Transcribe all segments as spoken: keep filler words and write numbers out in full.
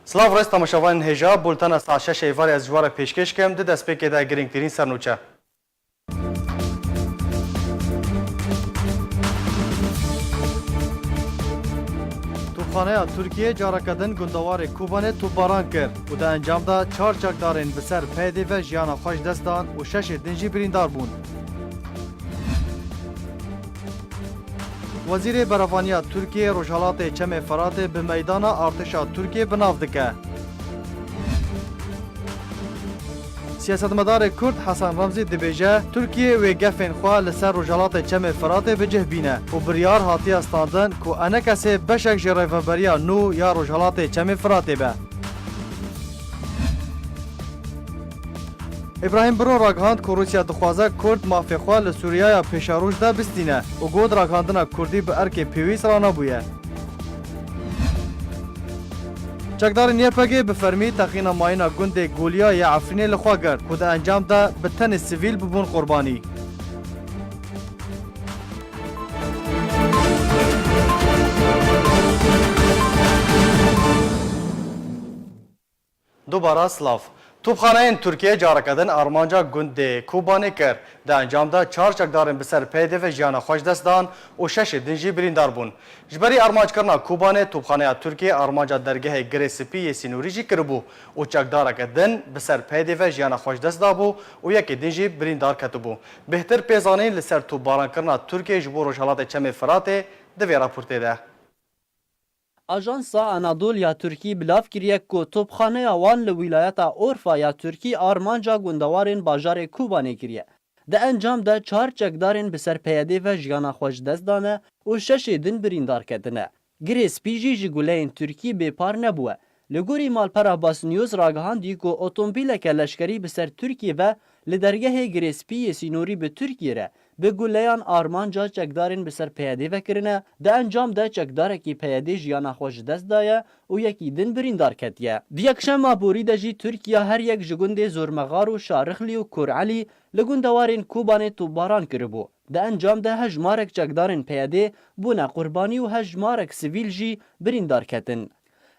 Silav rêz temaşevanên hêja, bultena saet şeş êvarê ez ji we re pêşkêş kim, di destpêkê de girîngtirîn sernûçe. Topxaneya Tirkiyê careke din gundewarê Kobanê topbaran kir û di encam de çar çekdarên bi ser P Y D'ê ve jiyana xwe ji dest dan û şeşê din jî birîndar bûn. Wezîrê Berevaniya Tirkiyê Rojhelatê Çemê Firatê bi meydana artêşa Tirkiyê bi nav dike. Siyasetmedarê Kurd Hesen Remzî dibêje, Tirkiye wê gefên xwe li ser Rojhelatê Çemê Firatê bi cih bîne û biryar hatiye standin ku ENKSê beşek ji rêveberiya nû ya Rojhelatê Çemê Firatê be. Îbrahîm Biro ragihand ku Rûsya dixwaze Kurd mafê xwe li Sûriyaya pêşeroj de bistîne û got raghandina Kurdî bi erkê pêwîst ranebûye. Çekdarên Y P G bi fermî texîna mayîna gundê Goliya yê Efrînê li xwe girt ku di encam de bi tenê sivîl bibûn qurbanî. Dubara silav. Topxaneyên Tirkiyê careke din armanca gundê Kobanê kir. Di encam de çar çekdarên bi ser P Y D'ê ve jiyana xwe ji dest dan û şeşê din jî birîndar bûn. Ji berî armanckirina Kobanê, topxaneya Tirkiyê armanca dergehê Girê Spî yê sînorî jî kiribû û çekdareke din bi ser P Y D'ê ve jiyana xwe ji dest dabû û yekê din jî birîndar ketibû. Bêhtir pê zanîn li ser topbarankirina Tirkiyê ji bo Rojhelatê Çemê Firatê di vê raportê de. Ajansa Anadolu ya Tirkî bilav kiriye ku topxaneya wan li wîlayeta Orfa ya Tirkî armanca gundewarên bajarê Kobanê kiriye. Di encam de çar çekdarên bi ser P Y D'ê ve jiyana xwe ji dest dane û şeşê din birîndar ketine. Girê Spî jî ji guleyên Tirkî bêpar nebûye. Li gorî malpera Basnews ragihandî ku otomobîleke leşkerî bi ser Tirkiyê ve li dergehê Girê Spî yê sînorî bi Tirkiyê re bi guleyan armanca çekdarên bi ser P Y D'ê ve kirine, di encam de çekdarekî P Y D'ê jiyana xwe ji dest daye û yekî din birîndar ketiye. Di yekşema borî de jî Tirkiya her yek ji gundê Zormexar û Şarixlî û Kurelî li gundewarên Kobanê topbaran kiribû. Di encam de hejmarek çekdarên P Y D'ê bûne qurbanî û hejmarek sivîl jî birîndar ketin.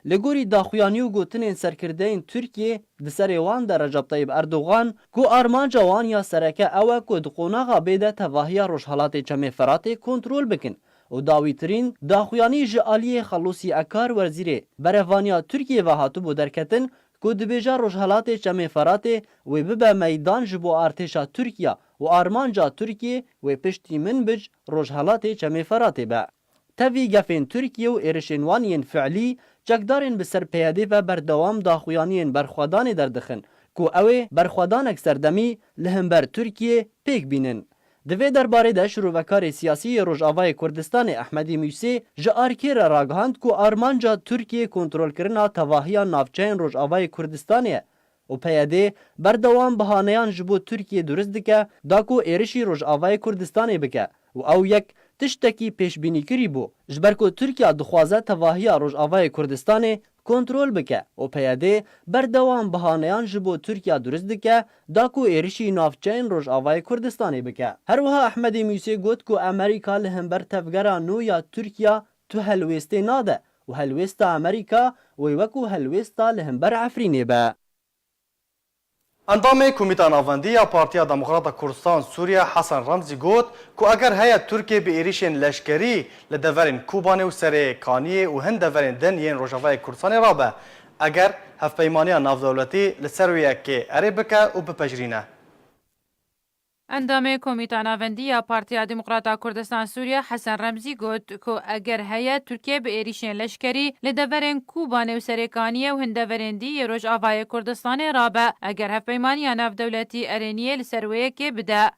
Li gorî daxuyanî û gotinên serkirdeyên Tirkiyê, di serê wan de Recep Tayyip Erdogan, ku armanca wan ya sereke ew e ku di qonaxa bê de tevahiya Rojhelatê Çemê Firatê kontrol bikin û dawîtirîn daxuyanî ji aliyê Xelûsî Ekar, wezîrê berevaniya Tirkiyê ve hatibû derketin ku dibêje Rojhelatê Çemê Firatê wê bibe meydan ji bo artêşa Tirkiya û armanca Tirkiyê wê piştî min bic Rojhelatê Çemê Firatê be. Tevî gefên Tirkiye û êrişên wan yên fiilî, çekdarên bi ser P Y D'ê ve berdewam daxuyaniyên berxwedanê derdixin ku ew ê berxwedanek serdemî li hember Tirkiyê pêk bînin. Di vê derbarê de şirovekarê siyasî yê Rojavayê Kurdistanê Ehmedî Mûsê ji ARKê re ragihand ku armanca Tirkiyê kontrolkirina tevahiya navçeyên Rojavayê Kurdistanê ye û P Y D berdewam bihaneyan ji bo Tirkiyê durist dike da ku êrişî Rojavayê Kurdistanê bike û ew yek tiştekî pêşbînîkirî bû, ji ber ku Tirkiya dixwaze tevahiya Rojavayê Kurdistanê kontrol bike û P Y D berdewam bihaneyan ji bo Tirkiya durist dike da ku êrişî navçeyên Rojavayê Kurdistanê bike. Her wiha Ehmedê Mûsê got ku Amerîka li hember tevgera nû ya Tirkiya tu helwêstê nade û helwêsta Amerîka wê wekû helwêsta li hember Efrînê be. Endamê Komîta Navendî ya Partiya Demokrata Kurdistan Sûriye Hesen Remzî got ku eger heye Tirkiye bi êrîşên leşkerî li deverên Kobanê û Serê Kaniyê û hin deverên din yên Rojavayê Kurdistanê rabe, eger hevpeymaniya navdewletî li ser wê yekê erê bike û bipejirîne. Endamê Komîta Navendî ya Partiya Demokrata Kurdistan Sûriye Hesen Remzî got ku eger heye Tirkiye bi êrîşên leşkerî li deverên Kobanê û Serê Kaniyê û hin deverên dî yê Rojavayê Kurdistanê rabe, eger hevpeymaniya navdewletî erêniyê li ser wê yekê bide.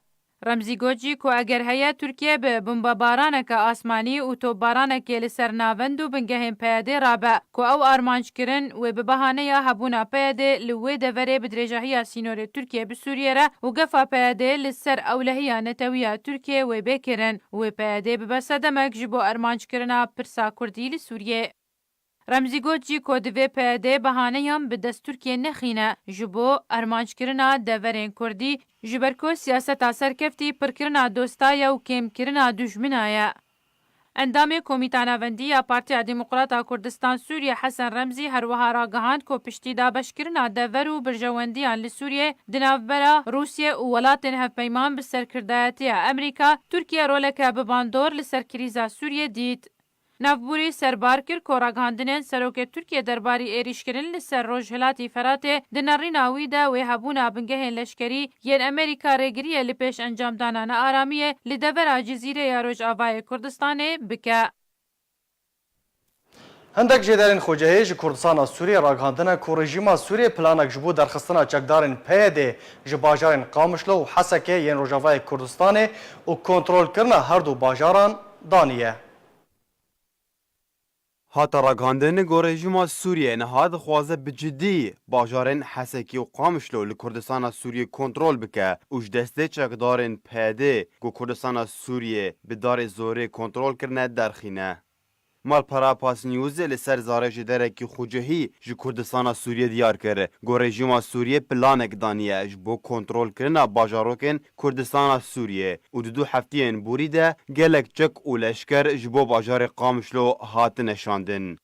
Remzî got jî ku eger heye Tirkiye bi bombebaraneke asmanî û topbaranekê li ser navend û bingehên P Y D rabe ku ew armanc kirin wê bi bahaneya hebûna P Y D li wê deverê bi dirêjahiya sînorê Tirkiye bi Sûriye re û gefa P Y D li ser ewlehiya netewî ya Tirkiye wê bê kirin û wê P Y D bibe sedemek ji bo armanckirina pirsa Kurdî li Sûriyê. Remzî got jî ku divê P Y D bahaneyan bi dest Tirkiyê nexîne ji bo armanckirina deverên Kurdî, ji ber ku siyaseta serkeftî pirkirina dosta ye û kêmkirina dijmina ye. Endamê Komîta Navendî ya Partiya Demokrata Kurdistan Sûriyê Hesen Remzî her wiha ragihand ku piştî dabeşkirina dever û berjewendiyan li Sûriyê di navbera Rûsye û welatên hevpeyman bi serkirdayetiya Amerîka, Tirkiye roleke bi bandor li ser krîza Sûriyê dît. Navbûrî serbar kir ku ragihandinên Serokê Tirkiye derbarî êrîşkirin li ser Rojhilatî Feratê di nerîna wî de wê hebûna bingehên leşkerî yên Amerîka rêgiriyê li pêş encamdana nearamiyê li devera Cizîrê ya Rojavayê Kurdistanê bike. Hindek jêderên xwecihî ji Kurdistana Sûriyê ragihandine ku rejîma Sûriyê planek ji bo derxistina çekdarên P Y D'ê ji bajarên Qamişlo û Hesekê yên Rojavayê Kurdistanê û kontrolkirina her du bajaran daniye. Hate ragihandin ku rejîma Sûriyê niha dixwaze bi cidî bajarên Hesekî û Qamişlo li Kurdistana Sûriyê kontrol bike û ji destê çekdarên P Y D'ê ku Kurdistana Sûriyê bi darê zorê kontrol kirine derxîne. Malpera Pas News li ser zarê jêderekî xwecihî ji Kurdistana Sûriyê diyar kir ku rejîma Sûriyê planek daniye ji bo kontrolkirina bajarokên Kurdistana Sûriyê û di du heftiyên borî de gelek çek û leşker ji bo bajarê Qamişlo hatine şandin.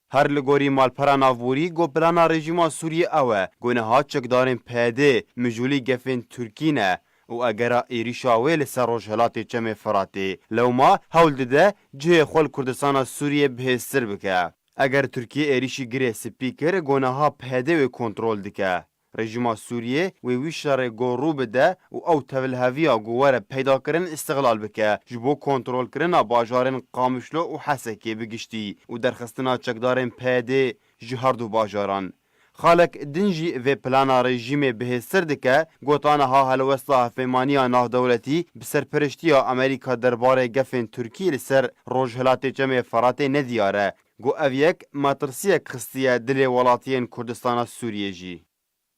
Her li gorî malpera navborî, ku plana rejîma Sûriyê ew e ku niha çekdarên P Y D'ê mijûlî gefên Tirkî ne û egera êrîşa wê li ser rojhilatê Çemê Firatê lewma hewl dide cihê xwe li Kurdistana Sûriyê bihêztir bike. Eger Tirkiye êrîşî Girê Spî kir, ku niha P Y D wê kontrol dike. Rejîma Sûriyê wê wî şerê ku rû bide û ew tevliheviya ku were peydakirin îstixlal bike, ji bo kontrolkirina bajarên Qamişlo û Hesekê bi giştî û derxistina çekdarên P Y D ji her du bajaran. Xalek din jî vê plana rejîmê bihêztir dike, gotana ha helwesta hevpeymaniya navdewletî bi serperiştiya Amerîka derbarê gefên Tirkî li ser Rojhilatê Çemê Feratê nediyar e, ku ev yek metirsiyek xistiye dilê welatiyên Kurdistana Sûriyê jî.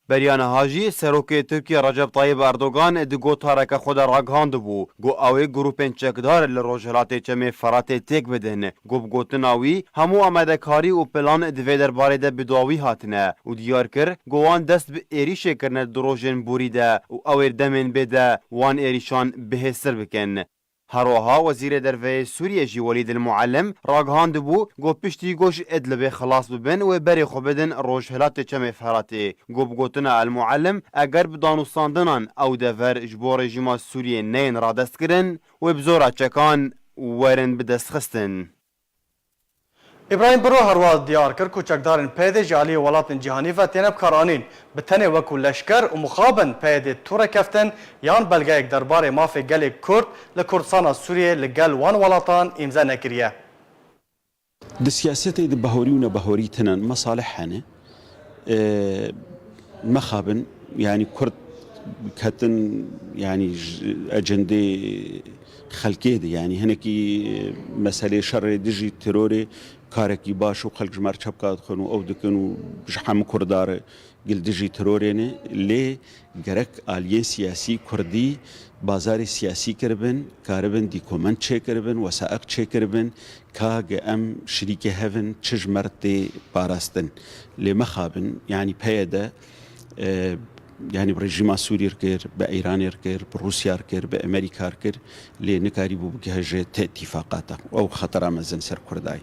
Beriya niha jî Serokê Tirkiye Recep Tayyip Erdogan di gotareke xwe de ragihandibû ku ew ê grûpên çekdar li Rojhilatê Çemê Feratê têk bidin, ku bi gotina wî hemû amadekarî û plan di vê derbarê de bi dawî hatine û diyar kir ku wan dest bi êrîşê kirine di rojên borî de û ew ê demên bê de wan êrîşan bihêztir bikin. Her wiha Wezîrê Derveyê Sûriyê jî Welîd El Muallim ragihandibû ku piştî ku ji Idlibê xilas bibin wê berê xwe bidin Rojhilatê Çemê Feratê. Ku bi gotina El Muallim, eger bi danûstandinan ew dever ji bo rejîma Sûriyê neyên radestkirin, wê bi zora çekan werin bidestxistin. Îbrahîm Biro herwiha diyar kir ku çekdarên P Y D ji aliyê welatên cîhanî ve têne bikaranîn, bi tenê wekû leşker û mixabin P Y D tû rêkeftin yan belgeyek derbarê mafê gelê Kurd li Kurdistana Sûriyê li gel wan welatan îmze nekiriye. Di siyasetê de bahorî û nebahorî tinen mesalih hene. E, mexabin, yanî Kurd ketin, yanî ji ecendê xelkê de, yanî hinekî meselê şerê dijî terorê karekî baş û xelk ji me re çepka dixin û ew dikin û ji hemû Kurda re gil dijî terorê ne. Lê gerek aliyên siyasî Kurdî bazarê siyasî kiribin, karibin dîkoment çêkiribin, wesaiq çêkiribin, ka ge em şirîkê hev in, çi ji me re tê parastin. Lê mexabin, yanî P Y D, e, yanî bi rejîma Sûrî re kir, bi Îranê re kir, bi Rûsya re kir, bi Amerîka re kir, lê nikarîbû bigihe ji te îtîfaqata. Ew xetera mezin ser Kurda ye.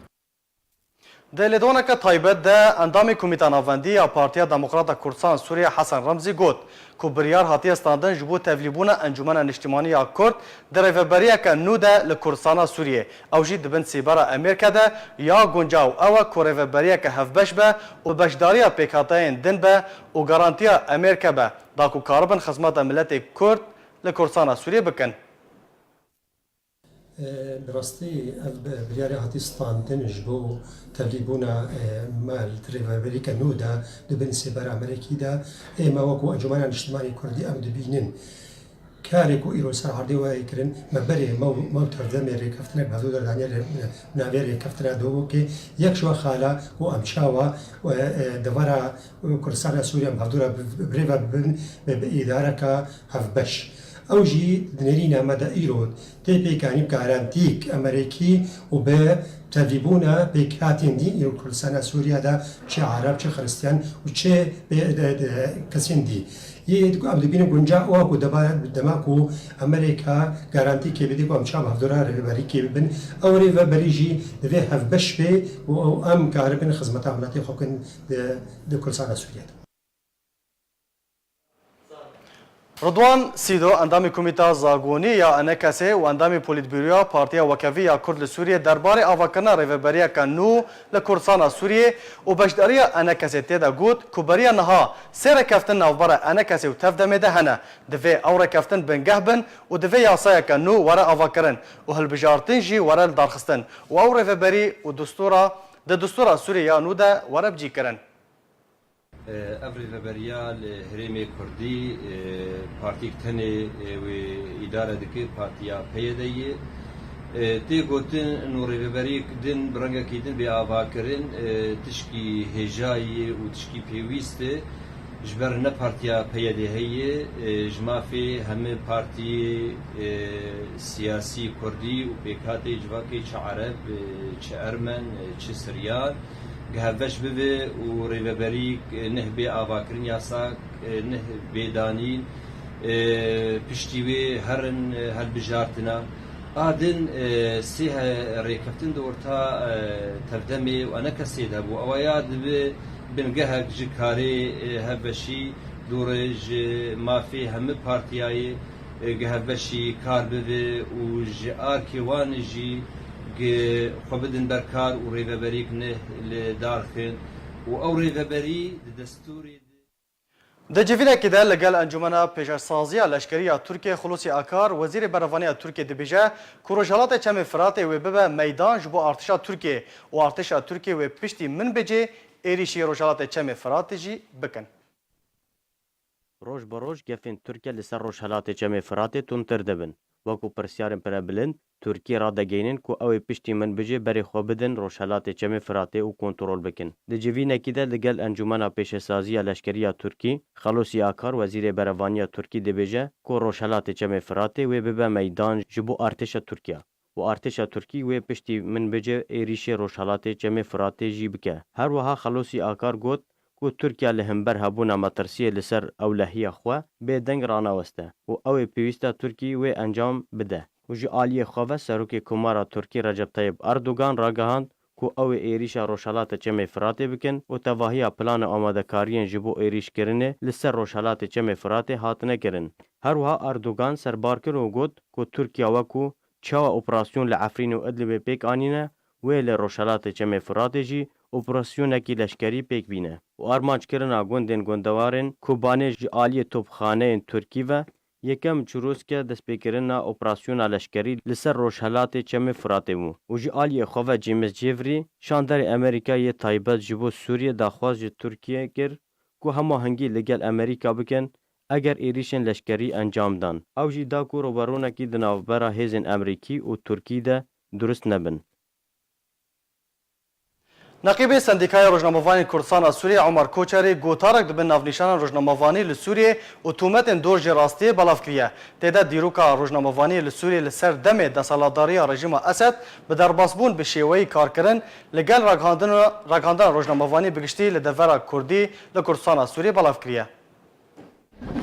Di lêdoneke taybet de endamê Komîta Navendî ya Partiya Demokrata Kurdistan Sûriye Hesen Remzî got ku biryar hatiye standin ji bo tevlîbûna Encûmena Niştimanî ya Kurd di rêveberiyeke nû de li Kurdistana Sûriyê, ew jî di bin sêbera Amerîka de. Ya guncaw ew e ku rêveberiyeke hevbeş be û beşdariya pêkhateyên din be û garantiya Amerîka be da ku karibin xizmeta miletê Kurd li Kurdistana Sûriyê bikin. E, bi rastî ev bi-, biryarê hatî standin ji bo tevlîbûna, e, me li rêveberîke nû de di bin sêbera Amerîkî de ê me wekû Encûmena Niştimanî Kurdî em dibînin. Karê ku îro li ser erdê we yê kirin, me berê me û, me û tevdemê rêkeftinek bi hevdû re daniye rê-, navê rêkeftina dewokê. Yek ji we xala ku em çawa, e, e, devera Kurdistana Sûriye em hevdû re bi, bi rê ve bibin, bi, bi îdareka hevbeş. Ew jî di nêrîna me de îro tê pêkanî bi garantîk Amerîkî û bi tevîbûna pêkhatên dîn îro Kurdistana Sûriye de çi Ereb, çi Xiristiyan û çi bê-, de-, de-, kesên dî. Yê diku em dibînin gunca ew ku dema, dema ku Amerîka garantîkê bidî ku em çav hevdora rêveberîkê bibin, ew rêveberî jî divê hevbeş bê û ew em karibin xizmeta welatê xwe bikin di, di Kurdistana Sûriye de. Ridwan Sîdo, endamê Komîta Zagonî ya ENKSê û endamê Polîtbûroya Partiya Wekevî ya Kurd li Sûriyê derbarê avakirinê rêveberiyeke nû li Kurdistana Sûriyê û beşdariya ENKSê tê de got ku beriya niha sê rêkeftin navbera ENKSê û TEV-DEMê de hene. Divê ew rêkeftin bingeh bin û divê yasayeke nû were avakirin û hilbijartin jî were lidarxistin û ew rêveberî û distûra di distûra Sûriyê ya nû de were bicîkirin. Ev rêveberiya li herêmê Kurdî, e, partîk tenê, e, wê îdare dike, partiya P Y D'yê. E, tê gotin, nû rêveberiyek din, bi rengekî din bê avakirin, e, tişkî hêja ye û tişkî pêwîst e. Ji ber ne partiya P Y D heye, e, ji mafê hemî partiyê, e, siyasî Kurdî û pêkhatê civakê çi Ereb, e, çi Ermen, e, çi Siryan, gi hevbeş bibe û rêveberîk, e, neh bê avakirin, yasak, e, neh bê danîn, e, piştî wê herin, e, hilbijartina. A din, e, sê he-, rêkeftin di orta, e, TEV-DEMê û ENKSê de bû. Ewa ya dibe bingehek ji karê, e, hevbeşî dûre ji mafê hemî partiyayê, e, gi hevbeşî kar bibe û ji arkê wan jî gi xwe bidin ber kar û rêveberîk neh li dar xin û ew rêveberî di destûrê de. Di civînekî de li gel Encûmena Pêşesaziya Leşkerî ya Tirkiyê Xulûsî Akar, Wezîrê Berevaniya Tirkiyê dibêje ku Rojhelatê Çemê Firatê wê bibe meydan ji bo artêşa Tirkiyê û artêşa Tirkiyê wê piştî Minbicê êrîşî Rojhelatê Çemê Firatê jî bikin. Roj bi roj gefên Tirkiye li ser Rojhelatê Çemê Firatê tundtir dibin. Wekû pirsyarên pirebilind, Tirkiyê radigihînin ku ew ê piştî Minbicê berê xwe bidin Rojhelatê Çemê Firatê û kontrol bikin. Di civînekî de li gel Encûmena Pêşesaziya Leşkerî ya Tirkî, Xelosî Akar, Wezîrê Berevaniya Tirkî dibêje ku Rojhelatê Çemê Firatê wê bibe meydan ji bo artêşa Tirkiye û artêşa Tirkî wê piştî Minbicê êrîşê Rojhelatê Çemê Firatê jî bike. Her wiha Xelosî Akar got, ku Tirkiye li hember hebûna metirsiyê li ser ewlehiya xwe bêdeng ranaweste û ew ê pêwîst e Tirkî wê encam bide û ji aliyê xwe ve Serokê Komara Tirkî Recep Tayyip Erdogan ragihand ku ew ê êrîşa Rojhelatê Çemê Firatê bikin û tevahiya plan û amadekariyên ji bo êrîşkirinê li ser Rojhelatê Çemê Firatê hatine kirin. Her wiha Erdogan serbar kir û got ku Tirkiye wekû çawa operasyon li Efrîn û Idlibê pêk anîne, wê li Rojhelatê Çemê Firatê jî operasyonekî leşkerî pêk bîne û armanckirina gundên gundewarên Kobanê ji aliyê topxaneyên Tirkî ve yekem çirûske destpêkirina operasyona leşkerî li ser Rojhelatê Çemê Firatê bû û ji aliyê xwe ve James Jeffrey, şanderê Amerîka yê taybet ji bo Sûriyê daxwaz ji Tirkiyê kir ku hemahengî li gel Amerîka bikin eger êrîşên leşkerî encam dan. Ew jî da ku rûberûnekî di navbera hêzên Amerîkî û Tirkî de durust nebin. Neqîbê Sendîkaya Rojnamevanên Kurdistana Sûriyê Omar Koçerî gotarek di bin navnîşanan rojnamevanî li Sûriyê û tûmetên dor ji rastiyê belav kiriye. Tê de dîroka rojnamevaniyê li Sûriyê li ser demê desthilatdariya rejîma Esed bi derbasbûn bi şêweyî karkirin li gel ragihandina, ragihandina rojnamevanî bi giştî li devera Kurdî li Kurdistana Sûriyê belav kiriye.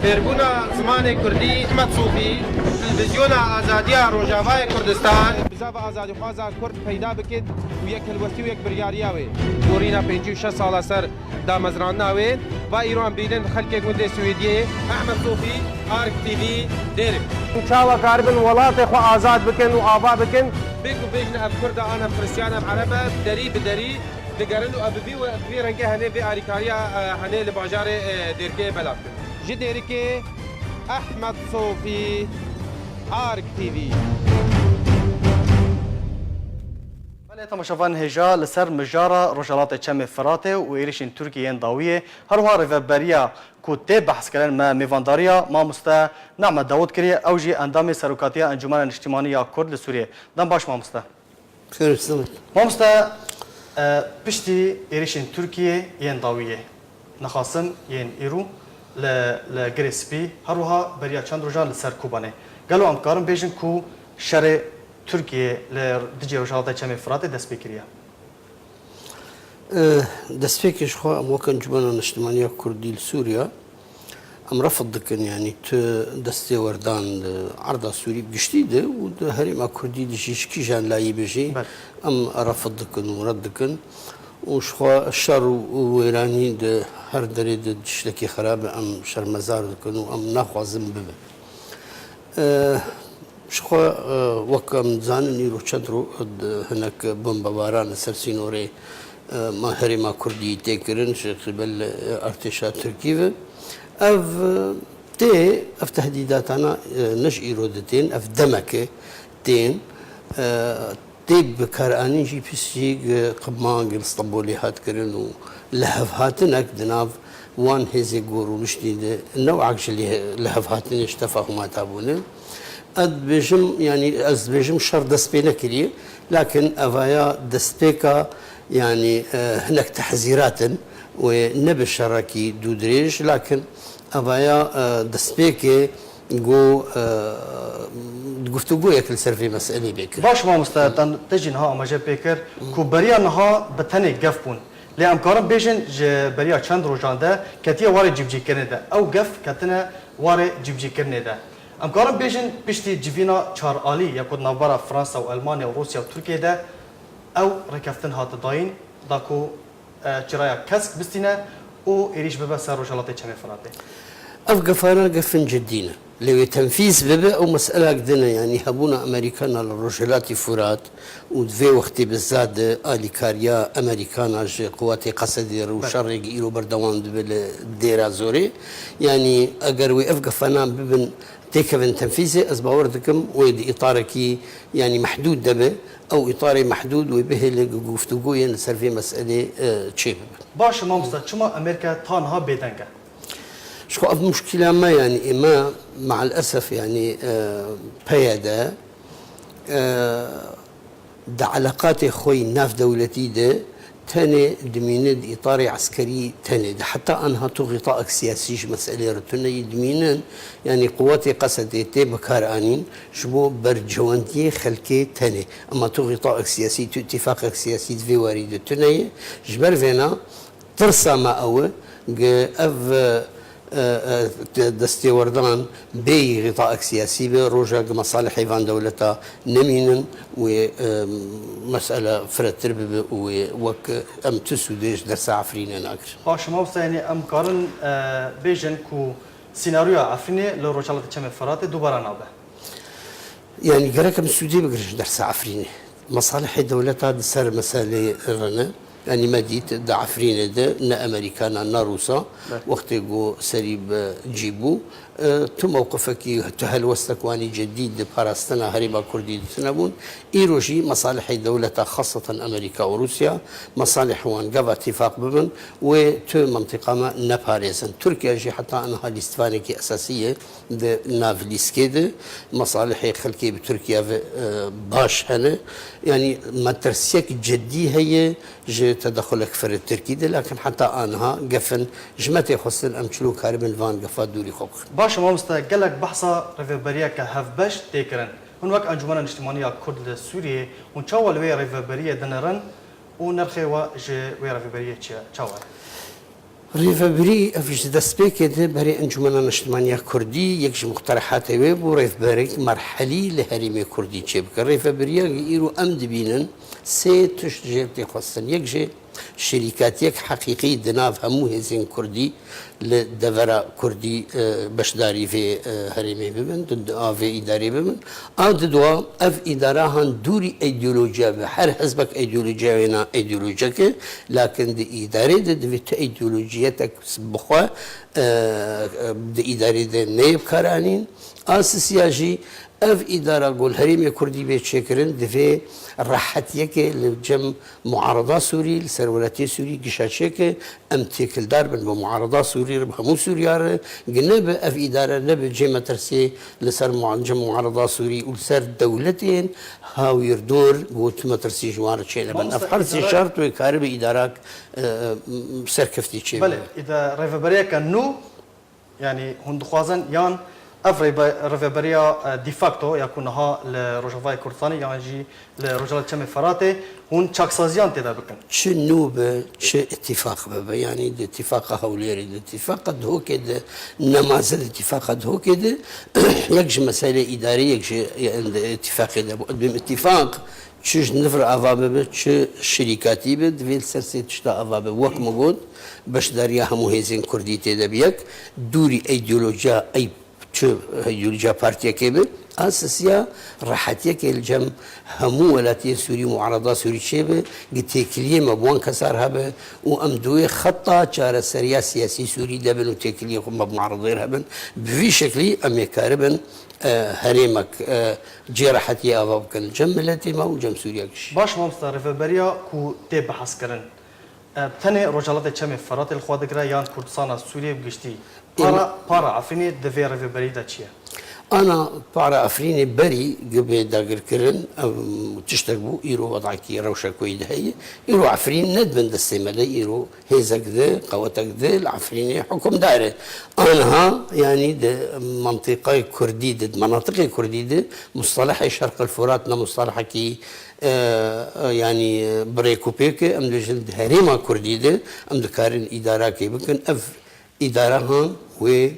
Fêrbûna zimanê Kurdî, Ehmed Sofî, Televîzyona Azadiya Rojavayê Kurdistan. Bizava azadîxwaza Kurd peyda bikit û yek helwestî û yek biryariya wê. Gorîna pêncî û şeş sala ser damezrandina wê, va îro em bînin xelkê gundê Swêdiyê. Ehmed Sofî, Ark T V, Dêrik. Çawa karibin welatê xwe azad bikin û ava bikin? Bê ku bêjin ev Kurda an ev Xiristiyana, ev Ereb e, derî bi derî digerin û ev bi vî, bi vî rengê henê vê alîkariya, e, henê li bajarê, e, Dêrikê belav kir. Ji Dêrikê Ehmed Sofî, Ark T V. Belê temaşevanên hêja, li ser mijara Rojhelatê Çemê Firatê û êrîşên Tirkiyê yên dawî yê, her wiha rêveberiya ku tê behskirin me mêvandariya mamoste Nehmet Dawûd kiriye, ew jî endamê Serokatiya Encûmena Niştimanî ya Kurd li Sûriyê. Dem baş mamoste. Xêr sibit. Mamoste, e, piştî êrîşên Tirkiyê yên dawiyê, nexasim yên îro, li, li Girê Spî, her wiha beriya çend rojan li ser Kobanê. Gelo em dikarin bêjin ku şerê Tirkiyê li dijî Rojhilata Çemê Firatê dest pê kiriye? Eh, destpêkê ji xwe em wek Encûmena Niştimaniya Kurdî li Sûriya, em refd dikin, yanî tu destêwerdan di erda Sûrî bi giştî de û di herêma Kurdî de jî ji kîjan layî be jî Belê. em refd dikin û red dikin. Û ji xwe şer û, û wêranî di her derê de tiştekî xerab e, em şermezar dikin û em naxwazin bibe. E, ji xwe, e, wek em dizanin, îro çend ro-, hinek bombebaran li ser sînorê, e, ma herêma Kurdî tê kirin ji qîbel, e, artêşa Tirkî ve. Ev, e, tê, ev tehdîdatana, e, ne ji îro de tên, ev demeke tên. E, Tê bikaranîn jî piştî gi qima gi li Stenbolê hat kirin û lihevhatinek di nav wan hêzê ku rûniştî di newek ji lê-, lihevhatinê ji tefahûmata bûne. Ez dibêjim, yanî ez dibêjim şer dest pê nekiriye, lakin evaya destpêka, yanî, e, hinek tehzîrat in wê ne bi şerekî dûdirêj, lakin evaya, e, destpêkê ku, e, guftûgoyek li ser vê meselê bê kirin. Baş mamoste, te, te jî niha amaje pê kir ku beriya niha bi tenê gef bûn. Lê em karin bêjin ji beriya çend rojan de ketiye warê cîbicîkirinê de. Ew gef ketine warê cîbicîkirinê de. Em karin bêjin piştî civîna çar alî ya ku di navbera Fransa û Elmanya û Rûsya û Tirkiyê de ew rêkeftin hate dayîn da ku e, çiraya kesk bistîne û êrîş bibe ser Rojhelatê Çemê Firatê. Ev gefana gefin cidî ne. Lê wê tenfîz bibe, ew meselek din e, yanî hebûna Amerîkana li Rojhilatî Furat û di vê wextê bi zad alîkariya Amerîkana ji quwatê Qesedê re û Belê. şerê gi îro berdewam dibe li Dêra Zorê. Yanî eger wê ev gefana bibin têkevin tenfîzê, ez bawer dikim wê di îtarekî, yanî mehdûd de be. Ew îtarê mehdûd wê bihêle ku guftûgoyên li ser vê meselê, e, çêbibin. Baş e mamoste, çima Amerîka ta niha bêdeng e? Ji xwe ev muşkîla me, yanî ê me, me'el esef, yanî, e, P Y D, e, di eleqatê xwe yî navdewletî de tenê dimîne di îtarê eskerî tenê de. Heta aniha tu xîtaek siyasî ji meselê re tune yî dimînin, yanî quwetê Qesedê tê bikaranîn ji bo bercewendiyê xelkê tenê. Ema tu xîtaek siyasî, tu îtîfaqek siyasî di vê warî de tune ye. Ji ber vêna tirsa me ew e, gi ev, e, e, e, destêwerdan bêyî xîtaek siyasî be, roja gi mesalihê van dewleta nemînin, wê, e, mesele firehtir bibe û wê wek em tu sûdê ji dersa Efrînê nagirin. Baş e mamoste, yanî em karin, e, bêjin ku sînaryoya Efrînê li Rojhelatê Çemê Firatê dubara nabe? Yanî gerek em sûdê bigirin ji dersa Efrînê. Mesalihê dewleta di ser meselê re ne. Yanî me dît di Efrînê de ne Amerîkana ne Rûsa Belê. wextê ku serî bi cî bû, e, tu mewqifekî, tu helwestek wanî cedî di parastina herêma Kurdî de tune bûn. Îro jî mesalihê dewleta, xaseten Amerîka û Rûsya, mesalih wan gava tîfaq bibin, wê tu mentiqa me neparêzin. Tirkiye jî heta aniha lîstvanekî esasî ye di nav lîskê de. Mesalihê xelkê bi Tirkiye ve, e, baş hene. Yanî metirsiyek cedî heye ji tedexulek firê Tirkî de, lakin heta aniha gefin ji me tê xwestin, em çilo karibin van gefa dûrî xwe bixin. Baş e mamoste, gelek behsa rêveberiyeke hevbeş tê kirin. Hûn wek Encûmena Niştimanî ya Kurd li Sûriyê, hûn çawa li wê rêveberiyê dinêrin û nirxê we ji wê rêveberiyê çi ye? Çawa ye? Rêvebirî ev ji destpêkê de berê Encûmena Niştimanî ya Kurdî yek ji muqterehatê wê bû, rêvberek merhelî li herêmê Kurdî çêbike. Rêvebiriya îro em dibînin sê tişt jê tê xwestin. Yek jê şirîkatiyek heqîqî di nav hemû hêzên Kurdî li devera Kurdî, e, beşdarî vê, e, herêmê bibin, di, di, a vê îdarê bibin. A didwa, ev îdara han dûrî îdeolojiya be. Her hizbek îdeolojiya wê na îdeolojiyek e, lakin di îdarê de divê tu îdeolojiyetek bi xwe, e, di îdarê de neyê bikaranîn. A sisiya jî, ev îdara ku li herêmê Kurdî bê çêkirin, divê rehetiyekê li cem muarada Sûrî, li ser welatiyê Sûrî gişa çêke, em têkildar bin bi muarada Sûrî re, bi hemû Sûriya re, gi nebe ev îdare nebe cê metirsiyê li ser mua-, cem muarada Sûrî û li ser dewletên hawîrdor ku tu metirsî ji wan re çênebin. Ev Mamoste, her sê îdara şart wê karibe îdarak, e, e, serkeftî çêbe. Belê, îda-, rêveberiyeke nû Yanî hûn dixwazin yan ev rêbe-, rêveberiya, e, de facto ya ku niha li Rojavayê Kurdistanê yan jî li Rojhilata Çemê Feratê hûn çaksaziyan tê de bikin? Çi nû be, çi îtîfaq bibe, yanî di îtîfaqa Hewlêrê de, îtîfaqa Duhokê de, nemaze di îtîfaqa Duhokê de, yek ji meselê îdarî, yek ji, e, di îtîfaqê de bû. Dibêm îtîfaq çi ji nifir ava bibe, çi şirîkatî be, divê li ser sê tişta ava be. Wek min got, beşdariya hemû hêzên kurdî tê de bi yek, dûrî îdeolojiya ey çi îdeolojiya partiyekê be, a sisiya rehetiyekê li cem hemû welatiyên Sûrî, muarada Sûrî çêbe, gi têkiliyê me bi wan kesar hebe û em di wê xeta çareseriya siyasî Sûrî de bin û têkiliyê xwe me bi muaradeyê re hebin. Bi vî şeklî em ê karibin, e, herêmek, e, cê rehetiyê ava bikin li cem miletê me û cem Sûriyek jî. Baş mamosta, rêveberiya ku tê bihezkirin, e, tenê Rojhilatê Çemê Feratê li xwe digire yan Kurdistana Sûriyê bi giştî? Para, para Efrînê di vê rêveberî de çi ye? Ana para Efrînê berî gi bê dagirkirin, em, tiştek bû, îro wedakî rewşek wê de heye. Îro Efrîn ne di bin destê me de, îro hêzek di, qewetek di li Efrînê hukimdar e. Aniha, yanî di mentiqayê kurdî di, di menatiqê kurdî di, mustalehê Şerqil Furat ne mustalehekî, e, e, yanî bi rêk û pêk e, em dibêjin di herêma kurdî di, em dikarin îdarakê bikin. Ev îdara han wê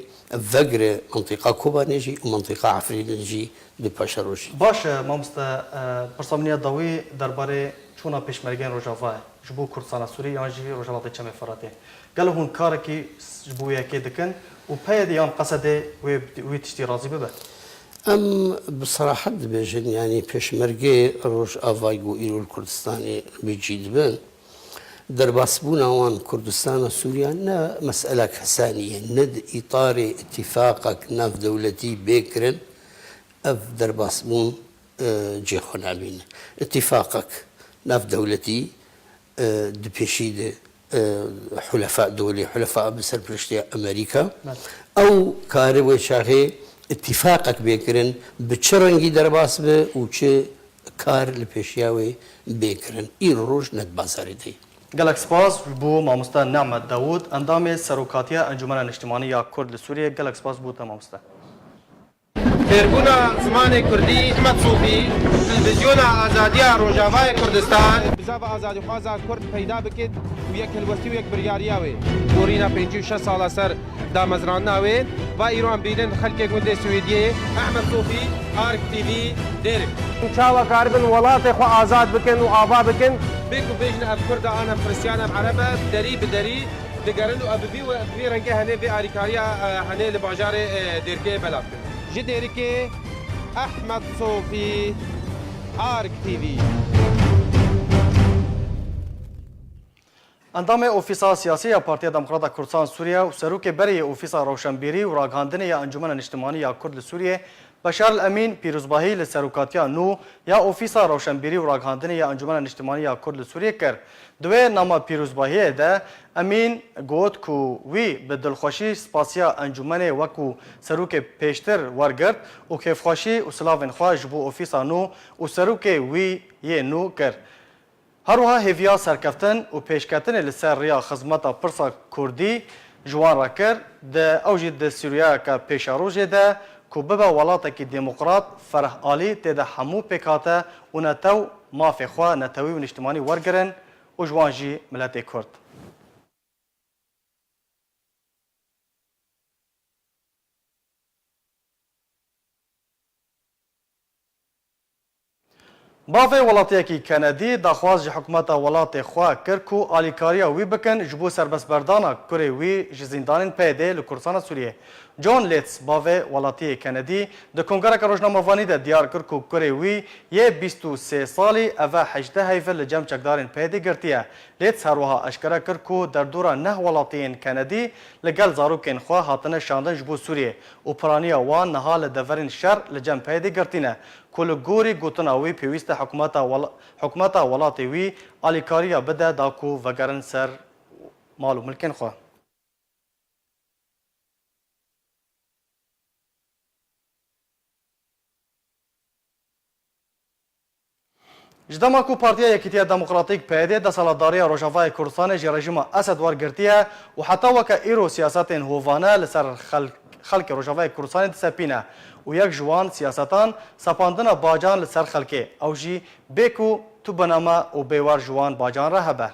vegire mentiqa Kobanê jî û mentiqa Efrînê jî di paşerojî. Baş e, mamoste, e, pirsa min ya dawî derbarê çûna pêşmergeyên Rojava ye. Ji bo Kurdistana Sûrî yan jî Rojhilatê Çemê Firatê. Gelo hûn karekî ji bo yekê dikin û P Y D yan Qesedê wê, wî tiştî razî bibe? Em bi serahet dibêjin, yanî pêşmergê Rojavayê ku îro li Kurdistanê bi cî dibin, derbasbûna wan Kurdistana Sûriya ne mesela kesanî ye, ne di îtarê îtîfaqek navdewletî bê kirin, ev derbasbûn, e, cê xwe nabîne. Îtîfaqek navdewletî, e, di pêşî de, e, Hulefa Dewlê, Hulefa bi serpiriştiya Amerîka. Belê. Ew kare wê çaxê îtîfaqek bê kirin, bi çi rengî derbas be û çi kar li pêşiya wê bê kirin. Îro roj ne di bazarê de ye. Gelek spas ji bo mamoste Nehmet Dawûd, endamê Serokatiya Encûmena Niştimanî ya Kurd li Sûriyê. Gelek spas ji bo te mamoste. Fêrbûna zimanê kurdî, Ehmed Sofî, Televîzyona Azadiya Rojavayê Kurdistan. Bizava azadîxwaza kurd peyda bikit û yek helwestî û yek biryariya wê. Gorîna pêncî û şeş sala ser damezrandina wê, va îro em bînin xelkê gundê Swêdiyê, Ehmed Sofî, Ark T V, Dêrik. Çawa karibin welatê xwe azad bikin û ava bikin? Bê ku bêjin ev kurd e, an ev xristiyan, ev ereb e, derî bi derî digerin û ev bi vî, bi vî rengê henê vê alîkariya, e, henê li bajarê, e, Dêrikê belav kir. Ji Dêrikê, Ehmed Sofî, Ark T V. Endamê Ofîsa Siyasî ya Partiya Demokrata Kurdistan Sûriye û serokê berê yê Ofîsa Rewşenbîrî û Ragihandinê ya Encûmena Niştimanî ya Kurd li Sûriyê, Beşar el Emîn Pîrozbahî li serokatiya nû ya Ofîsa Rewşenbîrî û Ragihandinê ya Encûmena Niştimanî ya Kurd li Sûriyê kir. Di wê nama pîrozbahiyê de Emîn got ku wî bi dilxweşî spasiya encûmenê wekû serokê pêştir wergirt û kêfxweşî û silavên xwe ji bo ofîsa nû û serokê wî yê nû kir. Her wiha hêviya serkeftin û pêşketinê li ser rêya xizmeta pirsa kurdî ji wan re kir, di ew jî di Sûriyeyeke pêşerojê de ku bibe welatekî demokrat, fereh alî tê de hemû pêkhate û netew mafê xwe netewî û niştimanî wergirin û ji wan jî miletê kurd. Bavê welatiyekî Kenedî daxwaz ji hikûmeta welatê xwe kir ku alîkariya wî bikin ji bo serbestberdana kurê wî ji zîndanên P Y D'ê li Kurdistana Sûriyê. John Leeds, bavê welatiyê Kenedî, di kongereke rojnamevanî de diyar kir ku kurê wî yê bîst û sê salî eve hejdeh heyvir li cem çekdarên P Y D'ê girtiye. Leeds her wiha eşkere kir ku derdora neh welatiyên Kenedî li gel zarokên xwe hatine şandin ji bo Sûriyê û piraniya wan niha li deverên şer li cem P Y D'ê girtî ne, ku li gorî gotina wî pêwîst e hikûmeta wel-, hikûmeta welatê wî alîkariya bide da ku vegerin ser mal û milkên xwe. Ji dema ku Partiya Yekîtiya Demokratîk, P Y D, desthilatdariya Rojavayê Kurdistanê ji rejîma Esed wergirtiye û heta weke îro siyasetên hovane li ser xel-, xelkê Rojavayê Kurdistanê disepîne û yek ji wan siyasetan sepandina bacan li ser xelkê, ew jî bê ku tu biname û bêwer ji wan bacan re hebe.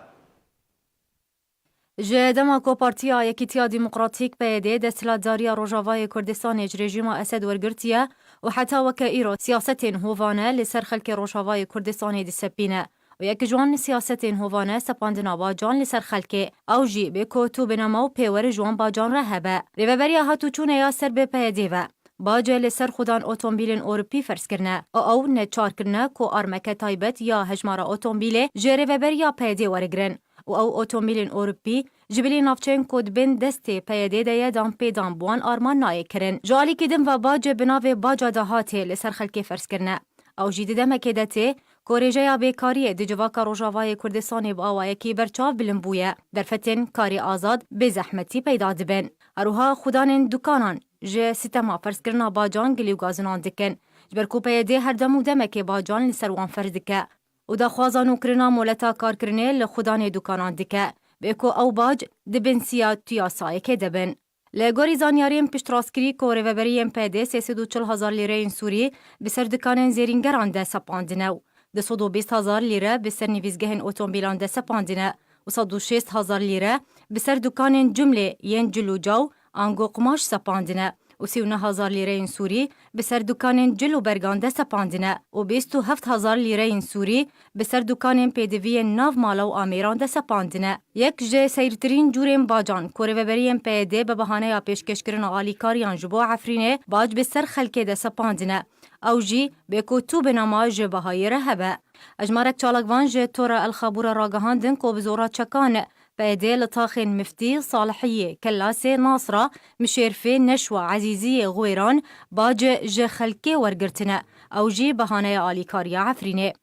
Ji dema ku Partiya Yekîtiya Demokratîk, P Y D, desthilatdariya Rojavayê Kurdistanê ji rejîma Esed wergirtiye û heta weke îro siyasetên hovane li ser xelkê Rojavayê Kurdistanê disepîne û yek ji wan siyasetên hovane sepandina bacan li ser xelkê, ew jî bê ku tu biname û pêwere ji wan bacan re hebe. Rêveberiya hatûçûne ya ser bi P Y D ve bace li ser xudan otomobîlên Ewropî ferz kirine û ew neçar kirine ku armeke taybet ya hejmara otomobîlê ji rêveberiya P Y D werigirin. û ew otomobîlên Ewropî ji bilî navçeyên ku di bin destê P Y D de ye dan pê dan bi wan arman nayê kirin. Ji alîkî din ve bace bi navê baca dahatê li ser xelkê ferz kirine. Ew jî di demekê de tê ku rêjeya bêkariyê di civaka Rojavayê Kurdistanê bi awayekî berçav bilind bûye. Derfetên karê azad bê zehmetî peyda dibin. Her wiha xudanên dukanan ji sîstema ferzkirina bacan gilî û gazinan dikin. Ji ber ku P Y D her dem û demekê bacan li ser wan ferz dike. û daxwaza nûkirina moleta karkirinê li xudanê dukanan dike, bê ku ew bac di bin siya tu yasayekê de bin. Li gorî zanyariyên piştrastkirî ku rêveberiyên P D sê sed û çil hezar lîreyên Sûrî bi ser dukanên zêrîngeran de sepandine û du sed û bîst hezar lîre bi ser nivîsgehên otomobîlan de sepandine û sed û şêst hezar lîre bi ser dukanên cumlê yên cil û caw ango qumaş sepandine û sî û neh hezar lîreyên Sûrî bi ser dukanên cil û bergan de sepandine û bîst û heft hezar lîreyên Sûrî bi ser dukanên pêdiviyên nav mala û amêran de sepandine. Yek ji seyrtirîn cûrên bacan ku rêveberiyên P Y D bi bahaneya pêşkêşkirina alîkariyan ji bo Efrînê bac bi ser xelkê de sepandine, ew jî bê ku tu binama ji bahayê re hebe. Hejmarek çalakvan ji Tora El Xabûra ragihandin ku bi zora çekan P Y D li taxên Miftî, Salihiyê, Kelasê, Nasra, Mişêrfê, Neşwa, Ezîziyê, Xwêran bac ji xelkê wergirtine, ew jî bahaneya alîkariya Efrînê.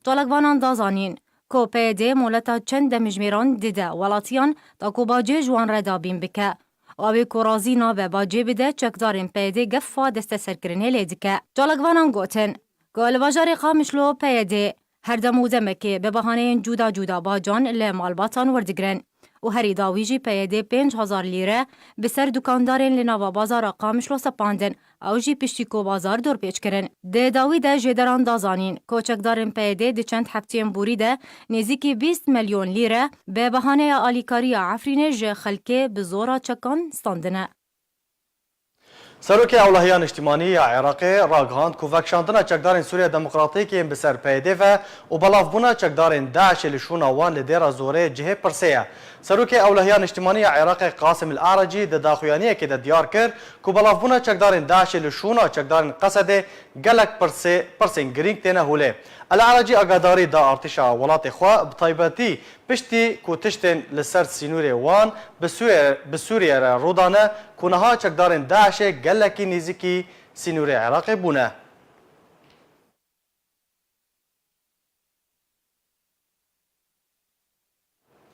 Çalakvanan da zanîn ku P Y D moleta çend demjimêran dide welatiyan da ku bacê ji wan re dabîn bike. Û ew ê ku razî nabe bacê bide, çekdarên P Y D gefa desteserkirinê lê dike. Çalakvanan gotin ku li bajarê Qamişlo P Y D her dem û demekê bi bahaneyên cuda cuda bacan li malbatan werdigrin û herî dawî jî P Y D pênc hezar lîre bi ser dukandarên li nava bazara Qamişlo sepandin, ew jî piştî ku bazar dorpêç kirin. Di dawî de jêderan da zanîn ku çekdarên P Y D di çend hefteyên borî de nêzîkî bîst milyon lîre bi bahaneya alîkariya Efrînê ji xelkê bi zora çekan standine. Serokê Ewlehiya Niştimanî ya Iraqê ragihand ku vekişandina çekdarên Sûriya Demokratîk yên bi ser P Y D ve û belavbûna çekdarên DAIŞê li şûna wan li Dêra Zorê cihê pirsê ye. Serokê Ewlehiya Niştimanî ya Iraqê Qasim El Arecî di daxuyaniyekê de diyar kir ku belavbûna çekdarên DAIŞê li şûna çekdarên Qesedê gelek pirsê, pirsên girîng têne holê. El Arecî agadarî da artêşa welatê xwe, bi taybetî piştî ku tiştên li ser sînorê wan bi Sûriye, bi Sûriye re rû dane ku niha çekdarên DAIŞê gelekî nêzîkî sînorê Iraqê bûne.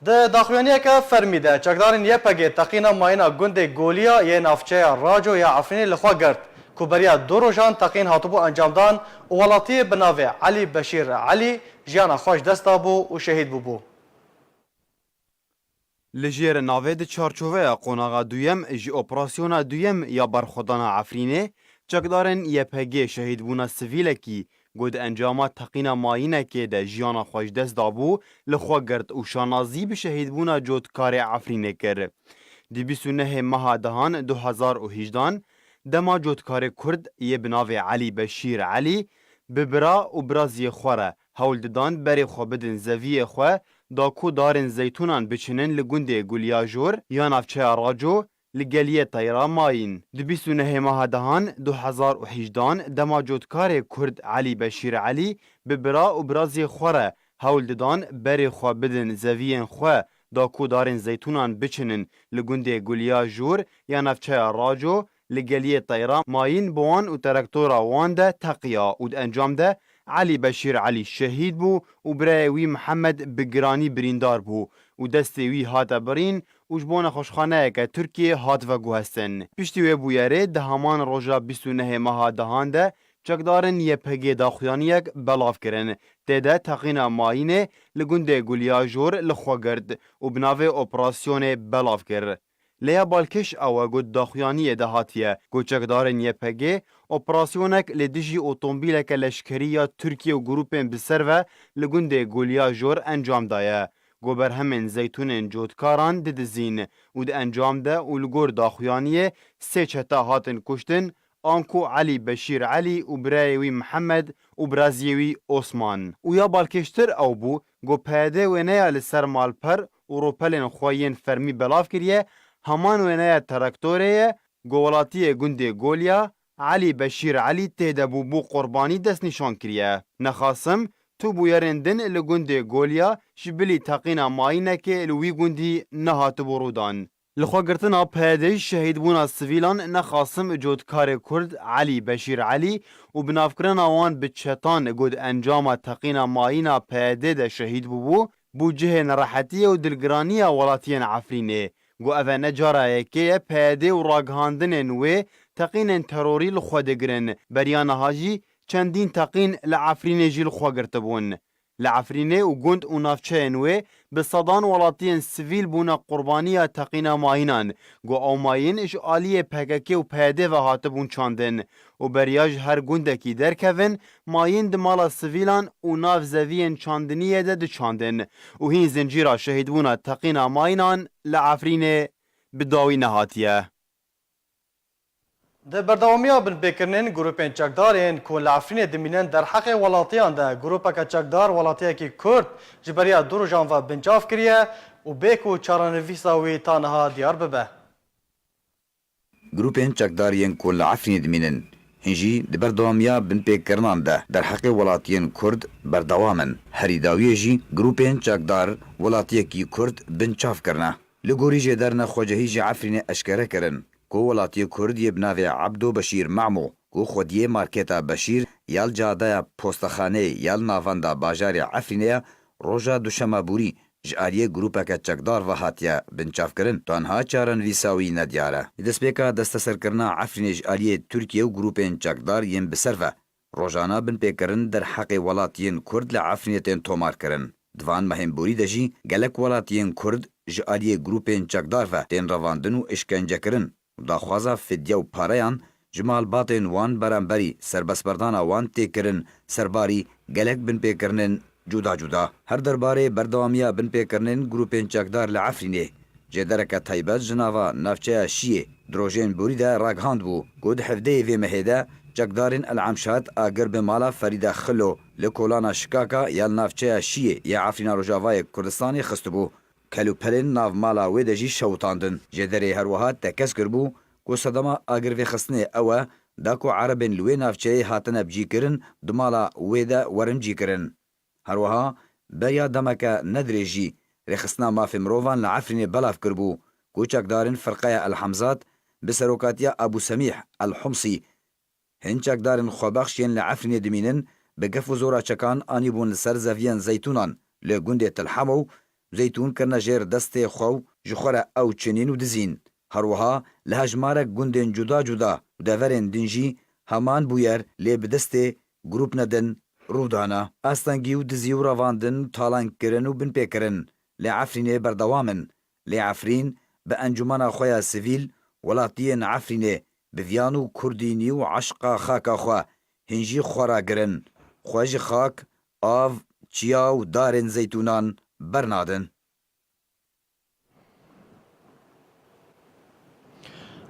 Di daxuyaniyeke fermî de çekdarên Y P G teqîna mayîna gundê Goliya yê navçeya Raco ya Efrînê li xwe girt ku beriya du rojan teqîn hatibû encamdan û welatiyê bi navê Elî Beşîr Elî jiyana xwe ji dest dabû û şehîd bûbû. Li jêr navê di çarçoveya qonaxa duyem ji operasyona duyem ya berxwedana Efrînê, çekdarên Y P G şehîdbûna sivîlekî ku di encama teqîna mayînekê de jiyana xwe ji dest dabû, li xwe girt û şanazî bi şehîdbûna cotkarê Efrînê kir. Di bîst û nehê meha dehan du hezar û hejdehan, dema cotkarê Kurd yê bi navê Elî Beşîr Elî bi bira û biraziyê xwe re hewl didan berê xwe bidin zeviyê xwe, da ku darên zeytûnan biçinin li gundê Gulyajor ya navçeya Raco li geliyê Teyra mayîn. Di bîst û nehê meha dehan du hezar û hejdehan, dema cotkarê Kurd Elî Beşîr Elî bi bira û biraziyê xwe re hewl didan berê xwe bidin zeviyên xwe, da ku darên zeytûnan biçinin li gundê Gulyajor ya navçeya Raco li geliyê Teyra mayîn, bi wan û terektora wan de teqiya û di encam de Elî Beşîr Elî şehîd bû û birayê wî Mihemed bi giranî birîndar bû û destê wî hate birîn û ji bo nexweşxaneyeke Tirkiyê hat veguhestin. Piştî wê bûyerê di heman roja bîst û nehê meha dehan de çekdarên Y P G daxuyaniyek belav kirin. Tê de teqîna mayînê li gundê Guliyajor li xwe girt û bi navê operasyonê belav kir. Lê ya balkêş ew e ku di daxuyaniyê de hatiye ku çekdarên Y P G operasyonek li dijî otomobîleke leşkerî ya Tirkiye û grûpên bi ser ve li gundê Guliyajor encam daye. Ku berhemên zeytûnên cotkaran didizîn û di encam de û li gor daxuyaniyê sê çete hatin kuştin, anku Elî Beşîr Elî û birayê wî Mihemed û biraziyê wî Osman. Û ya balkêştir ew bû, ku P Y D wêneya li ser malper û ropelên xwe yên fermî belav kiriye, heman wêneya traktorê ye, ku welatiyê gundê Golya, Elî Beşîr Elî tê de bû, bû qurbanî destnîşan kiriye. Nexasim, tu bûyerên din li gundê Golya ji bilî teqîna mayînekê li wî gundî nehatibû rûdan. Li xwe girtina P Y D şehîdbûna sivîlan Nexasim cotkarê Kurd Elî Beşîr Elî û binavkirina wan bi çetan ku di encama teqîna mayîna P Y D de şehîd bûbû, bû cihê nerehetiyê û dilgiraniya welatiyên Efrînê. Ku ev e ne cara yekê ye P Y D û ragihandinên wê teqînên terorî li xwe digirin. Beriya niha jî çendîn teqîn li Efrînê jî li xwe girtibûn. Li Efrînê û gund û navçeyên wê bi sedan welatiyên sivîl bûne qurbaniya teqîna mayînan, ku ew mayîn ji aliyê P K K û P Y D ve hatibûn çandin û beriya ji her gundekî derkevin, mayîn di mala sivîlan û nav zeviyên çandiniyê de diçandin û hîn zincîra şehîdbûna teqîna mayînan li Efrînê bi dawî nehatiye. Di berdewamiya binpêkirinên grûpên çekdar yên ku li Efrînê dimînin derheqê welatiyan de, grûpeke çekdar welatiyekî Kurd ji beriya du rojan ve binçav kiriye û bê ku çarenivîsa wî ta niha diyar bibe. Grûpên çekdar yên ku li Efrînê dimînin, hîn jî di berdewamiya binpêkirinan de derheqê welatiyên Kurd berdewam in. Herî dawiyê jî grûpên çekdar welatiyekî Kurd binçav kirine. Li gorî jêderine xwecihî ji Efrînê eşkere kirin ku welatiyê Kurd yê bi navê Ebdo Beşîr Memo, ku xwediyê marketa Beşîr ya li cadeya Postexaneyê ya li navenda bajarê Efrînê ye, roja duşema borî ji aliyê grûpeke çekdar ve hatiye binçavkirin. Tanha çarenivîsa wî nediyar e. Li destpêka desteserkirina Efrînê ji aliyê Tirkiye û grûpên çekdar yên bi ser ve, rojana binpêkirin derheqê welatiyên Kurd li Efrînê tên tomarkirin. Di van mehên borî de jî gelek welatiyên Kurd ji aliyê grûpên çekdar ve tên revandin û îşkencekirin û daxwaza fidye û pareyan ji malbatên wan beramberî serbestberdana wan tê kirin, serbarî gelek binpêkirinên cuda cuda. Her derbarê berdewamiya binpêkirinên grûpên çekdar li Efrînê, jêdereke taybet ji nava navçeya Şiyê di rojên borî de ragihandbû ku di hevdeyê vê mehê de çekdarên El Emşat agir bi mala Ferîda Xilo li kolana Şikaka ya li navçeya Şiyê ya Efrîna Rojavayê Kurdistanê xistibû. Kelûpelên nav mala wê de jî şewitandin. Jêderê her wiha tekez kiribû ku sedema agirvêxistinê ew e, da ku erebên li wê navçeyê hatine bicîkirin di mala wê de werin bicîkirin. Her wiha beriya demeke nedirêj jî Rêxistina Mafê Mirovan li Efrînê belav kiribû ku çekdarên Firqeya El Hemzat bi serokatiya Ebû Semîh El Humsî hin çekdarên xwebexş yên li Efrînê dimînin, bi gef û zora çekan anîbûn li ser zeviyên zeytûnan li gundê Til Hemo û zeytûn kirine jêr destê xwe û ji xwe re ew çinîn û dizîn. Her wiha li hejmarek gundên cuda cuda û deverên din jî heman bûyer lê bi destê grûpne din rû dana. Astengî û dizî û revandin û talankirin û binpêkirin li Efrînê berdewam in. Lê Efrîn bi encûmena xwe ya sivîl, welatiyên Efrînê bi viyan û kurdînî û eşqa xaka xwe hîn jî xwe ragirin. Xwe ji xak, av, çiya û darên zeytûnan bernadin.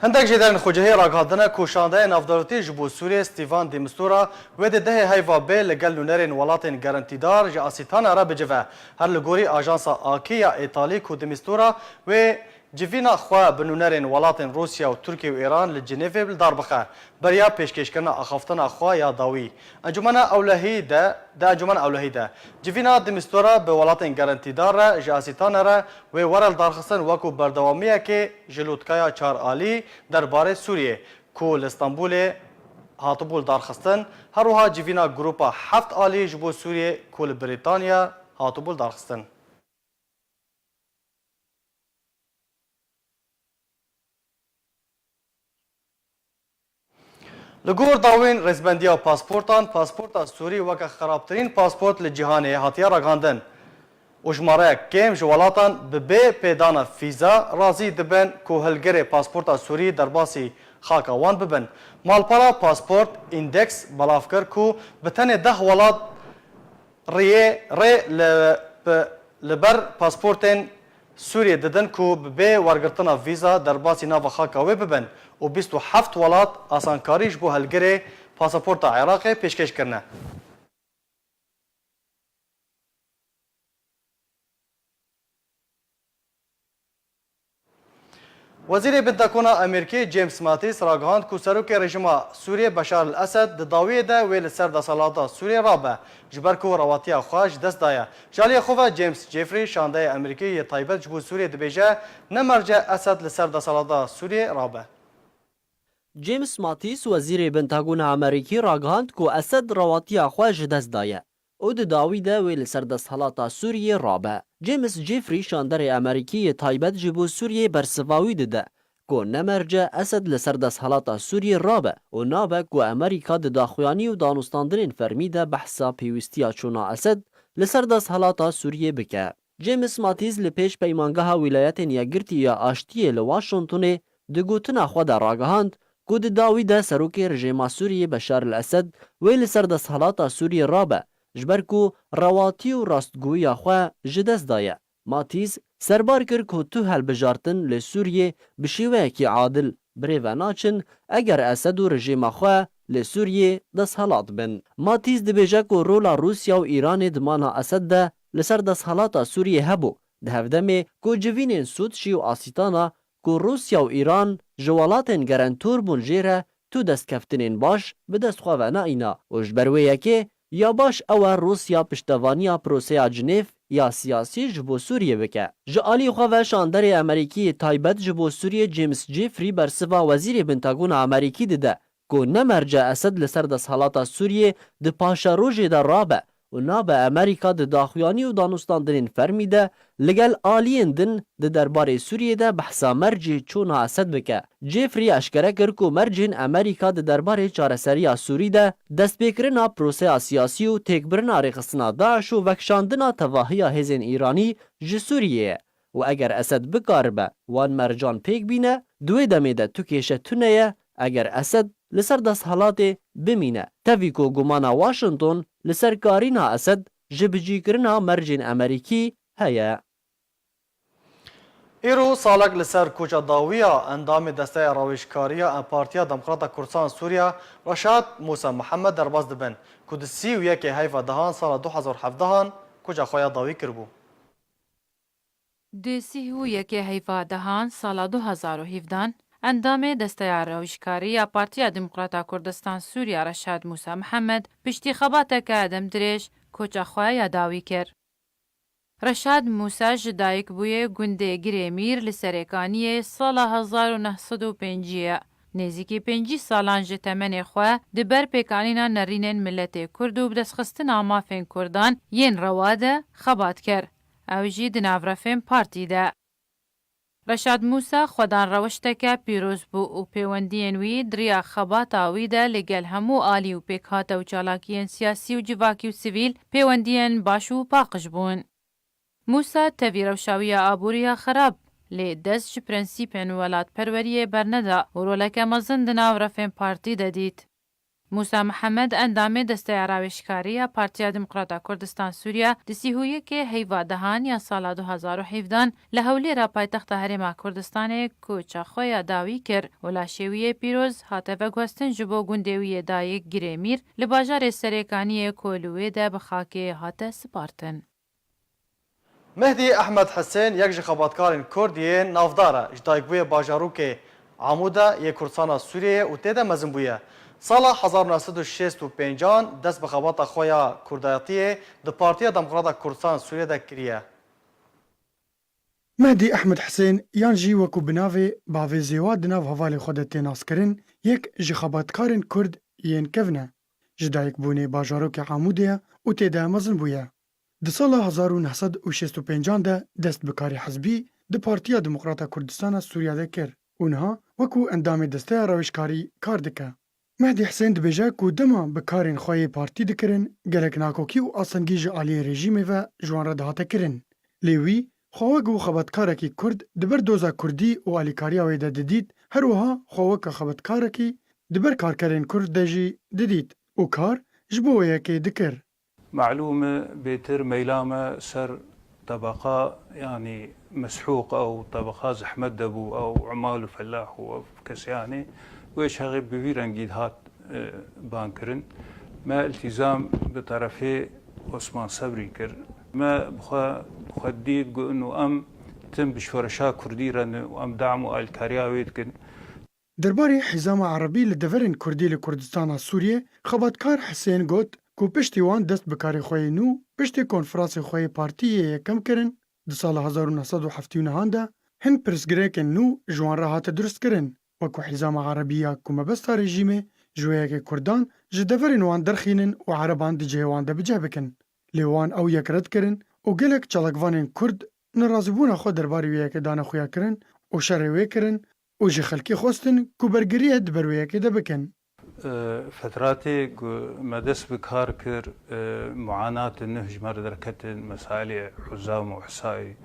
Hindek jêderên xwecihê ragihandine ku şandeyê navdewletî ji bo Sûriyê Stîvan de Mistura wê di dehê heyva bê li gel nûnerên welatên gerentîdar ji Asîtana re bicive. Her li gorî ajansa A K ya Îtalî ku de Mistura wê civîna xwe bi nûnerên welatên Rûsya û Tirkiye û Îran li Cinêvê li dar bixe, beriya pêşkêşkirina axaftina xwe ya dawî. Encûmena Ewlehî de, di Encûmena Ewlehî de, civîna de Mistura bi welatên gerentîdar re ji Asîtana re wê were lidarxistin wekû berdewamiyekê ji lûtkaya çar alî derbarê Sûriyê ku li Stenbolê hatibû lidarxistin, her wiha civîna grûpa heft alî ji bo Sûriyê ku li Brîtanya hatibû lidarxistin. Li gor dawên rêzbendiya pasportan, pasporta Sûrî weke xerabtirîn pasport li cîhanê hatiye ragihandin û jimareyek kêm ji welatan bi bê pêdana vîza razî dibin ku hilgirê pasporta Sûrî derbasî xaka wan bibin. Malpera Pasport Index belav kir ku bi tenê deh welat riyê rê li, bi, li ber pasportên Sûriyê didin ku bi bê wergirtina vîza derbasî nava xaka wê bibin û bîst û heft welat asankarî ji bo hilgirê pasaporta Iraqê pêşkêş kirine. Wezîrê Bintekona Amerîkî James Mattis ragihand ku serokê rejîma Sûriyê Beşar el-Esed di dawiyê de wê li ser desthilata Sûriyê rabe, ji ber ku rewatiya xwe ji dest daye. Ji aliyê xwe ve James Jeffrey, şandeyê Amerîkî yê taybet ji bo Sûriyê dibêje, ne merc e Esed li ser desthilata Sûriyê rabe. James Mattis, wezîrê Bentagona Amerîkî ragihand ku Esed rewatiya xwe ji dest daye û di dawî de wê li ser desthilata Sûriyê rabe. James Jeffrey, şanderê Amerîkî yê taybet ji bo Sûriyê bersiva wî dide ku ne merc e Esed li ser desthilata Sûriyê rabe û nabe ku Amerîka di daxuyanî û danûstandinên fermî de behsa pêwîstiya çûna Esed li ser desthilata Sûriyê bike. James Mattis li pêş Peymangeha Wîlayetên Yekgirtî ya Aştiyê li Washingtonê di gotina xwe de ragihand ku di dawî de serokê rejêma Sûriyê Beşar el-Esed wê li ser desthilata Sûriyê rabe, ji ber ku rewatî û rastgoyiya xwe ji dest daye. Matîs serbar kir ku tu hilbijartin li Sûriyê bi şêweyekî adil bi rê ve naçin eger Esed û rejêma xwe li Sûriyê desthilat bin. Matîs dibêje ku rola Rûsya û Îranê di mala Esed de li ser desthilata Sûriyê hebû, di hevdemê ku civînên Sûtçî û Asîtana ku Rûsya û Îran ji welatên gerentor bûn jê re tu destkeftinên baş bi dest xwe ve neîna û ji ber wê yekê ya baş ew e Rûsya piştevaniya proseya Cinêv ya siyasî ji bo Sûriyê bike. Ji alî xwe ve şanderê Amerîkî yê taybet ji bo Sûriyê James Jeffrey bersiva wezîrê Pentagona Amerîkî dide ku ne merc e Esed li ser desthilata Sûriyê di paşerojê de rabe û nabe Amerîka di daxuyanî û danûstandinên fermî de li gel aliyên din di derbarê Sûriyê de behsa mercê çûna Esed bike. Jeffrey eşkere kir ku mercên Amerîka di derbarê çareseriya Sûrî de destpêkirina proseya siyasî û têkbirina rêxistina DAIŞ û vekişandina tevahiya hêzên Îranî ji Sûriyê ye û eger Esed bikaribe wan mercan pêk bîne, di wê demê de tu kêşe tune ye eger Esed li ser desthilatê bimîne, tevî ku gumana Washington li ser karîna Esed ji bicîkirina mercên Amerîkî heye. Îro salek li ser koça dawî ya endamê Desteya Rawêjkariya Partiya Demokrata Kurdistan Sûriya Reşad Mûsa Mihemed derbas dibin, ku di sî û yekê heyva dehan sala du hezar û hevdehan koça xwe ya dawî kiribû. Di sî û yekê heyva dehan sala du hezar û hevdehan, endamê Desteya Rawêjkariya Partiya Demokrata Kurdistan Sûriya Reşad Mûsa Mihemed piştî xebateke demdirêj koça xwe ya dawî kir. Reşad Mûsa ji dayik bûye gundê Girêmîr li Serêkaniyê sala hezar û neh sed û pêncî ye. Nêzîkî pêncî salan ji temenê xwe di ber pêkanîna nerînên miletê Kurd û bidestxistina mafên Kurdan yên rewa de xebat kir. Ew jî di nav refên partî de. Reşad Mûsa xwedan rewişteke pîroz bû û pêwendiyên wî di riya xebata wî de li gel hemû alî û pêkhate û çalakiyên siyasî û civakî û sivîl pêwendiyên baş û paqij bûn. Mûsa tevî rewşa wî ya aborî ya xerab, lê dest ji prensîpên welatperweriyê berneda û roleke mezin di nav refên partî de dît. Mûsa Mihemed endamê Desteya Rawêjkarî ya Partiya Demokrata Kurdistan Sûriya di sî û yekê heyva dehan ya sala du hezar û hevdehan li Hewlêra paytexta Herêma Kurdistanê koça xwe ya dawî kir û laşê wî yê pîroz hate veguhestin ji bo gundê wî yê dayik Girêmîr li bajarê Serêkaniyê ku li wê de bi xakê hate sipartin. Mehdî Ehmed Hisên yek ji xebatkarên Kurd yên navdar e. Ji dayikbûyê bajarokê Amûd e yê Kurdistana Sûriyeyê û tê de mezin bûye. Sala hezar û neh sed û şêst û pêncan dest bi xebata xwe ya kurdayetiyê di Partiya Demokrata Kurdistan Sûriyê de kiriye. Mehdî Ehmed Hisên yan jî wekû bi navê Bavê Zêwa di nav hevalê xwe de tê naskirin, yek ji xebatkarên Kurd yên kevn e. Ji dayikbûnê bajarokê Amûdê ye û tê de mezin bûye. Di sala hezar û neh sed û şêst û pêncan de dest bi karê hizbî di Partiya Demokrata Kurdistana Sûriya de kir û niha wekû endamê Desteya Rawêjkarî kar dike. Mehdî Hisên dibêje ku dema bi karên xwe yê partî dikirin, gelek nakokî û astengî ji aliyê rejîmê ve ji wan re dihate kirin. Lê wî xwe wek û xebatkarekî Kurd di ber doza Kurdî û alîkariya wê de didît, her wiha xwe weke xebatkarekî di ber karkerên Kurd de jî didît û kar ji bo wê yekê dikir. Malûm e, bêtir meyla me ser tebeqa, yanî meshûq ew tebeqa zehmet de bû, ew umal û felah û ev kesanê wê çaxê bi vî rengî dihat, e, ban kirin. Me îltîzam bi terefê Osman Sebrî kir. Me bi xwe, bi xwe dît ku ino em tim bi şoreşa Kurdî re ne û em dam û alîkariya wê dikin. Derbarê Hîzama Erebî li deverên Kurdî li Kurdistana Sûriyê, xebatkar Hisên got ku piştî wan dest bi karê xwe yê nû, piştî konferansê xwe yê partî yê yekem kirin, di sala hezar û neh sed û heftê û nehan de hin pirsgirêkên nû ji wan re hate durustkirin, wekû Hîzama Erebî ya ku mebesta rejîmê ji wê yekê Kurdan ji deverên wan derxînin û Ereban di cihê wan de bi cih bikin. Lê wan ew yek red kirin û gelek çalakvanên Kurd nerazîbûna xwe derbarê wê yekê dane xuya kirin û şerê wê kirin û ji xelkê xwestin ku bergiriyê di ber wê yekê de bikin. E, fetratê ku me dest bi kar kir, e, muanatên nû ji me re derketin, mesailê Huzam û Husayî.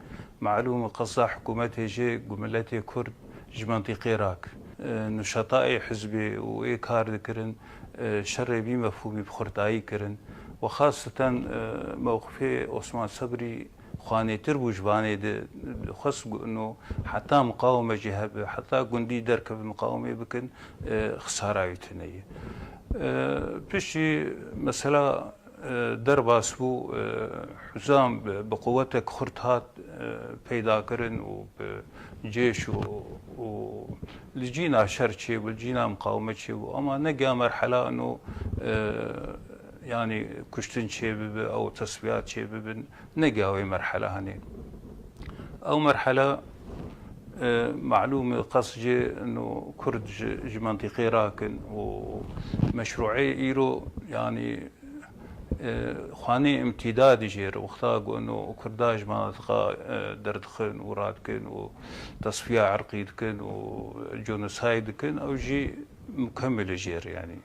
Malûm e qesa hikûmetê jê ku miletê Kurd ji mentîqê rak. E, nuşetayê hizbê û ê kar dikirin, e, şerê vî mefhûmî bi xurtayî kirin. Û xaseten, e, mewqifê Osman Sebrî xwanêtir bû ji vanê de, dixwest ku ino heta miqawime jî hebe, heta gundî derkeve miqawimê bikin, e, xisara wî tune ye. E, piştî mesela, e, derbas bû, e, Huzam bi, bi quwetek xurt hat, e, peyda kirin û bi cêş û, û li cîna şer çêbû, li cîna miqawime çêbû. Ama negiha merhela ino, e, yanî kuştin çêbibe, ew tesfiyat çêbibin, negiha wê merhela hanê. Ew merhela, e, malûm e, qas jê ino Kurd ji, ji mentîqê rakin û meşrûê îro, yanî, e, xanê imtîdadî jê re, wexta ku ino Kurda ji manatiqa, e, derdixin û radikin û tesfiya irqî dikin û genosayd dikin, ew jî mukemil e jê re, yanî.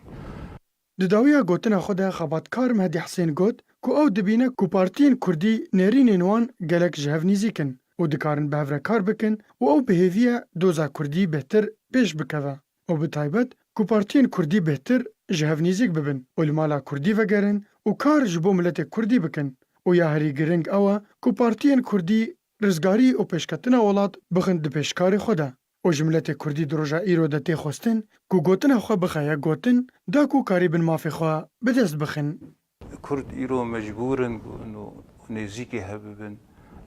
Di dawiya gotina xwe de xebatkar Mehdî Hisên got ku ew dibîne ku partiyên Kurdî nêrînên wan gelek ji hev nîzîk in û dikarin bi hev re kar bikin û ew bi hêvî ye doza Kurdî bêhtir pêş bikeve û bi taybet ku partiyên Kurdî bêhtir ji hev nîzîk bibin û li mala Kurdî vegerin û kar ji bo miletê Kurdî bikin û ya herî giring ew e ku partiyên Kurdî rizgarî û pêşketina welat bixin di pêşkarê xwe de. Û ji miletê Kurdî di roja îro de tê xwestin ku gotina xwe bixe yek gotin, da ku karîbin mafê xwe bi dest bixin. Kurd îro mecbûr in ku ino nêzîkî hev bibin.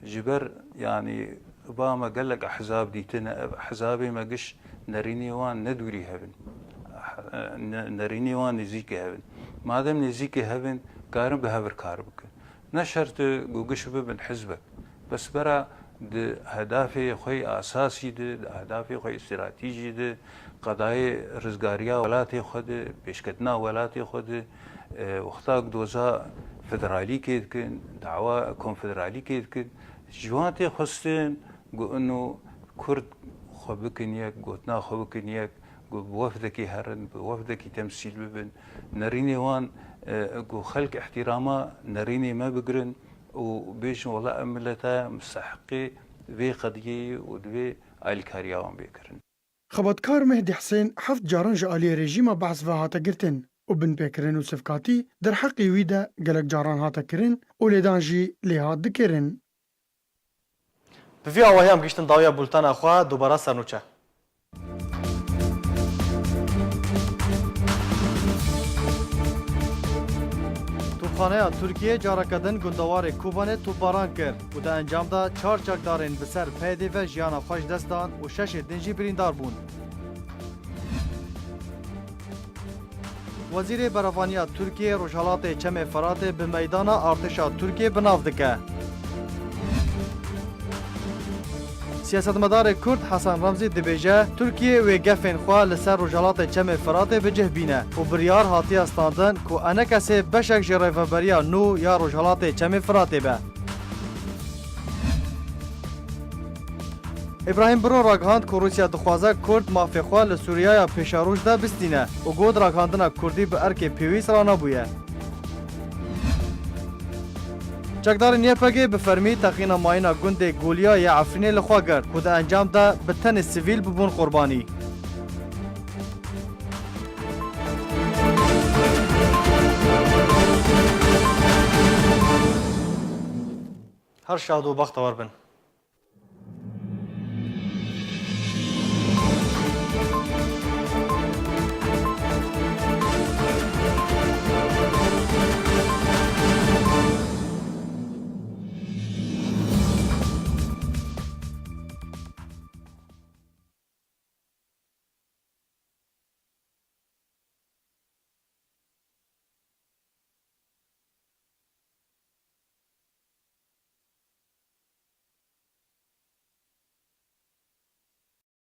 Ji ber, yanî, ba me gelek ehzab dîtine, ev ehzabê me giş nerînê wan ne dûrî hev in. Ne-, nerînê wan nêzîkê hev in. Madem nêzîkê hev in, karin bi hev re kar bikin. Ne şert e ku giş bibin hizbek. Bes bera di hedafê xwe yê asasî de, di hedafê xwe yê stratejî de, qedayê rizgariya welatê xwe de, pêşketina welatê xwe de, e, wexta ku doza federalîkê dikin, dawa konfederalîkê dikin, ji wan tê xwestin ku ino Kurd xwe bikin yek, gotina xwe bikin yek, ku bi wefdekî herin, bi wefdekî temsîl bibin. Nerînê wan, e, ku xelk îhtîrama nerînê me bigirin û bêjin, wela ev milete mistehiqê vê qediyê ye û divê alîkariya wan bê kirin. Xebatkar Mehdî Hisên heft caran ji aliyê rejîma Behs ve hate girtin û binpêkirin û sivkatî derheqê wî de gelek caran hate kirin û lêdan jî lê hat dikirin. Bi vî awahî em gihîştin dawiya bultena xwe, dubara sernûçe. Topxaneya Tirkiyê careke din gundewarê Kobanê topbaran kir û di encam de çar çekdarên bi ser P Y D'ê ve jiyana xwe ji dest dan û şeşê din jî birîndar bûn. Wezîrê Berevaniya Tirkiyê Rojhelatê Çemê Firatê bi meydana artêşa Tirkiyê bi nav dike. Siyasetmedarê Kurd Hesen Remzî dibêje, Tirkiye wê gefên xwe li ser Rojhelatê Çemê Firatê bi cih bîne û biryar hatiye standin ku enekesê beşek ji rêveberiya nû ya Rojhelatê Çemê Firatê be. Îbrahîm Biro ragihand ku Rûsya dixwaze Kurd mafê xwe li Sûriyaya pêşeroj de bistîne û got raghandina Kurdî bi erkê pêwîst ranabûye. Çekdarên Y P G bi fermî teqîna mayîna gundê Goliya yê Efrînê li xwe girt ku di encam de bi tenê sivîl bibûn qurbanî. Her şad û bextewar bin.